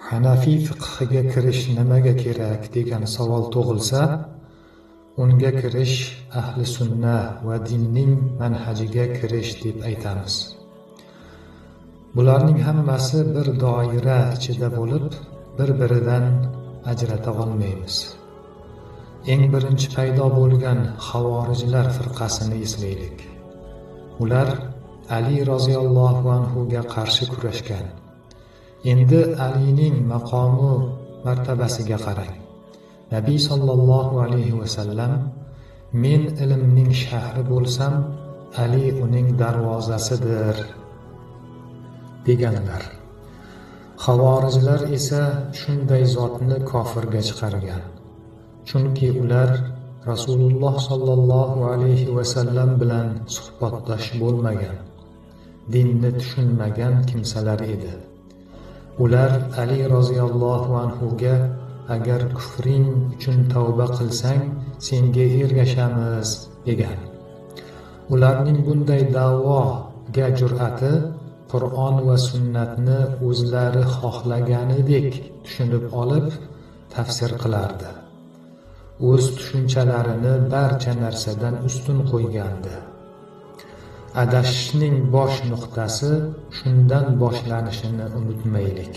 Hanafiy fiqhiga kirish nimaga kerak degan savol tug'ilsa, unga kirish ahli sunna va dinning manhajiga kirish deb aytamiz. Bularning hammasi bir doira ichida bo'lib, bir-biridan ajrata olmaymiz. Eng birinchi paydo bo'lgan xavorijlar firqasini eslaylik. Ular Ali roziyallohu anhu ga qarshi kurashgan. Endi Alining maqomu martabasiga qarang. Nabiy sallallohu alayhi va sallam: "Men ilmning shahri bo'lsam, Ali uning darvozasidir" deganlar. Xavorijlar esa shunday zotni kofirga chiqargan. Chunki ular Rasululloh sallallohu alayhi va sallam bilan suhbatdosh bo'lmagan, dinni tushunmagan kimsalar edi. Ular Ali roziyallohu anhu ga: "Agar kufring uchun tavba qilsang, senga ergashamiz" degan. Ularning bunday da'voga jur'ati Qur'on va sunnatni o'zlari xohlaganidek tushunib olib tafsir qilardi. O'z tushunchalarini barcha narsadan ustun qo'ygandi. Adashishning bosh nuqtasi shundan boshlanishini unutmaylik.